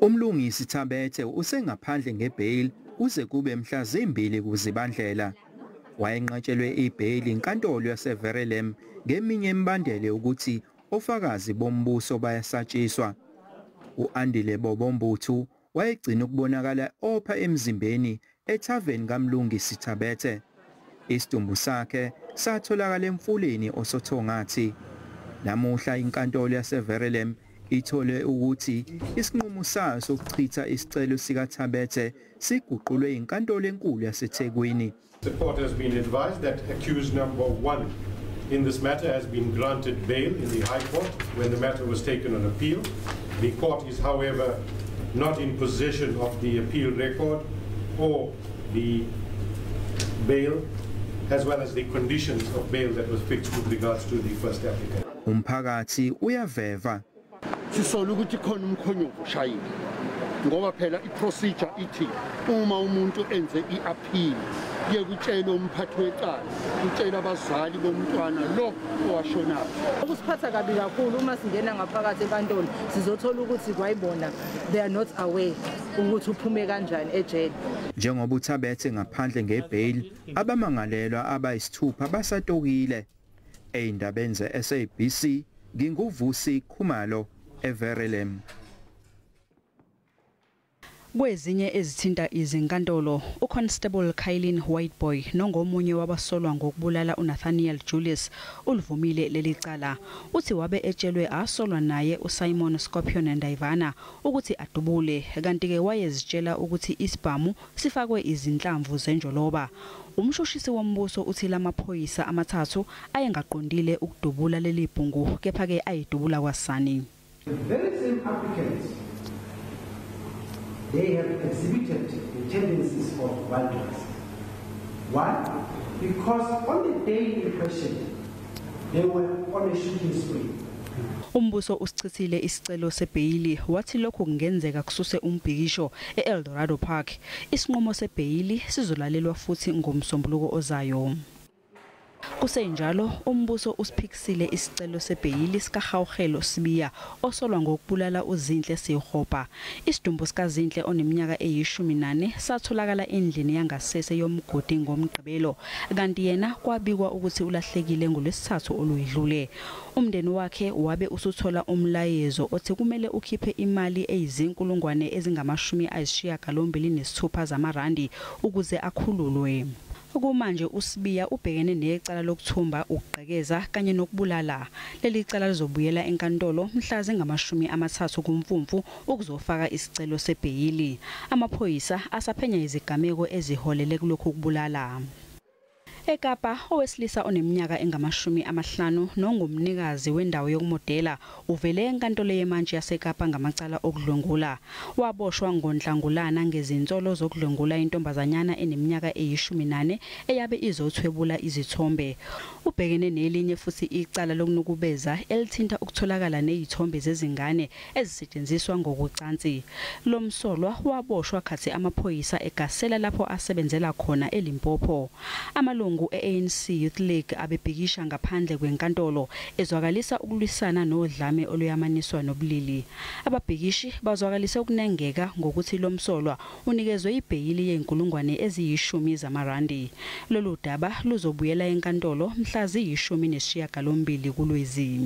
UMlungisi Thabethe usengaphandle ngebail kuze kube mhla 2 kuZibandlela. Wayenqatshelwe ibail inkantolo yaseVerulam ngeminye imibandela ukuthi ofakazi bombuso bayasatshiswa. U-Andile Bobo Mbuthu wayegcina ukubonakala opha emzimbeni ethaveni kaMlungisi Thabethe. Isidumbu sakhe satholakala emfuleni osothongathi. Namuhla inkantolo yaseVerulam ithole ukuthi isinqumo sayo sokuchitha isicelo sikaThabethe siguqulwe inkantolo enkulu yaseThekwini. The court has been advised that accused number 1 in this matter has been granted bail in the High Court when the matter was taken on appeal. The court is, however, not in possession of the appeal record or the bail, as well as the conditions of bail that was fixed with regards to the first applicant. Umphakathi uyaveva. Sisola ukuthi khona umkhonyovu ushayile, ngoba phela iprocedure ithi uma umuntu enze iappeal kuye kutshelwe umphathi wecala, utshela abazali bomntwana lo owashonayo. Ukusiphatha kabi kakhulu uma singena ngaphakathi enkantolo sizothola ukuthi kwayibona they are not aware ukuthi uphume kanjani ejele. Njengoba uThabethe ngaphandle ngebail, abamangalelwa abayisithupha basatokile. Ey'ndabeni ze-SABC nginguVusi Khumalo eVerulam. Kwezinye ezithinta izinkantolo, uConstable Kylin Whiteboy nongomunye wabasolwa ngokubulala uNathaniel Julius ulivumile leli cala. Uthi wabe etshelwe asolwa naye uSimon Scorpion Ndayivana ukuthi adubule, kanti-ke wayezitshela ukuthi isibhamu sifakwe izinhlamvu zenjoloba. Umshushisi wombuso uthi lamaphoyisa amathathu ayengaqondile ukudubula leli bhungu, kepha-ke ayidubula kwasani. The very same applicants, they have exhibited the tendencies of violence. Why? Because on the day in question, they were on a shooting spree. Umbuso usichithile isicelo sebheyili, wathi lokhu kungenzeka kususe umbhikisho e-Eldorado Park. Isinqumo sebheyili sizolalelwa futhi ngomsombuluko ozayo. Kusenjalo, umbuso usiphikisile isicelo sebheyili sikaHauhelo Sibiya osolwa ngokubulala uZinhle Sihopa. Isidumbu sikaZinhle oneminyaka eyi-14 satholakala endlini yangasese yomgodi ngoMgqibelo, kanti yena kwabikwa ukuthi ulahlekile ngoLwesithathu oluyidlule. Umndeni wakhe wabe usuthola umlayezo othi kumele ukhiphe imali eyizinkulungwane ezingama-86 zamarandi ukuze akhululwe. Kumanje uSibiya ubhekene necala lokuthumba, ukugqekeza kanye nokubulala. Leli cala lizobuyela enkantolo mhla zingama-30 kuMfumfu ukuzofaka isicelo sebheyili. Amaphoyisa asaphenya izigameko eziholele kulokhu kubulala. eKapa, owesilisa oneminyaka engama-50 nongumnikazi wendawo yokumodela uvele enkantolo yemantshi yaseKapa ngamacala okudlwengula. Waboshwa ngoNhlangulana ngezinsolo zokudlwengula intombazanyana eneminyaka eyi-14 eyabe izothwebula izithombe. Ubhekene nelinye futhi icala lokunukubeza elithinta ukutholakala nezithombe zezingane ezisetshenziswa ngokucansi. Lo msolwa waboshwa khathi amaphoyisa egasela lapho asebenzela khona eLimpopo. Amalungu e-ANC Youth League abebhikisha ngaphandle kwenkantolo ezwakalisa ukulwisana nodlame oluyamaniswa nobulili. Ababhikishi bazwakalise ukunengeka ngokuthi lo msolwa unikezwe ibheyili yey'nkulungwane eziyi-10 zamarandi. Lolu daba luzobuyela enkantolo mhla ziyi-18 kuLwezi.